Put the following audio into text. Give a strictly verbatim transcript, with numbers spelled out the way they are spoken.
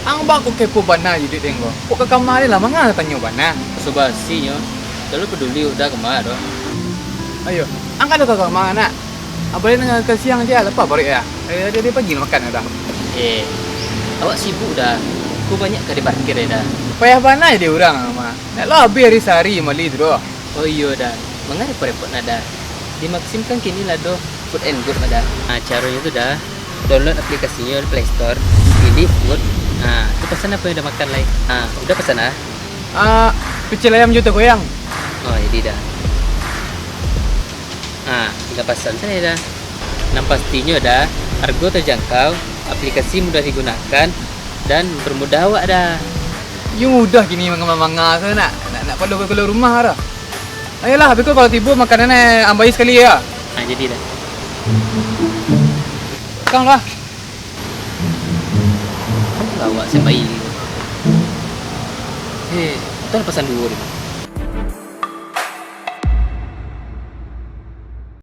Ang bako kepo bana jo duit den ko. Kok ka kama den lah, manga tanyo bana. Basa-basinyo, dak lo paduli udah kama doh. Ayo, ang kan ka kama, nak. Abah den ka siang se, lapeh paruik yo. Eh, ado, ado pagi makan dah. Eh, awak sibuk dah. Ko banyak ka diparkir dah. Payah bana jadi urang mah. Nak lo abih ari sahari mali tu doh. Oh iyo dah. Manga repot-repot nah dah. Di Maxim kan kini lah doh Food and Good dah. Ah, caronyo tu dah, download aplikasinyo di Play Store, pilih Food. Ah, tu pasan apo yang dah makan lai. Ah, udah pasan ah? Ah, picel ayam jo teh goyang. Oh, jadi dah. Ah, tingga pasan sajo dah. Nan pastinyo dah, hargo tajangkau, aplikasi mudah digunakan, dan mempermudah awak dah. Yo mudah kini manga-manga tu nak, nak, nak pado ka kalua rumah dah. Ayolah, beko kalau tibo makanan eh, ambai sakali yo. Ah, jadi dah. Kang lah. Alah awak sampai. Eh, tu lah pasan duo tu.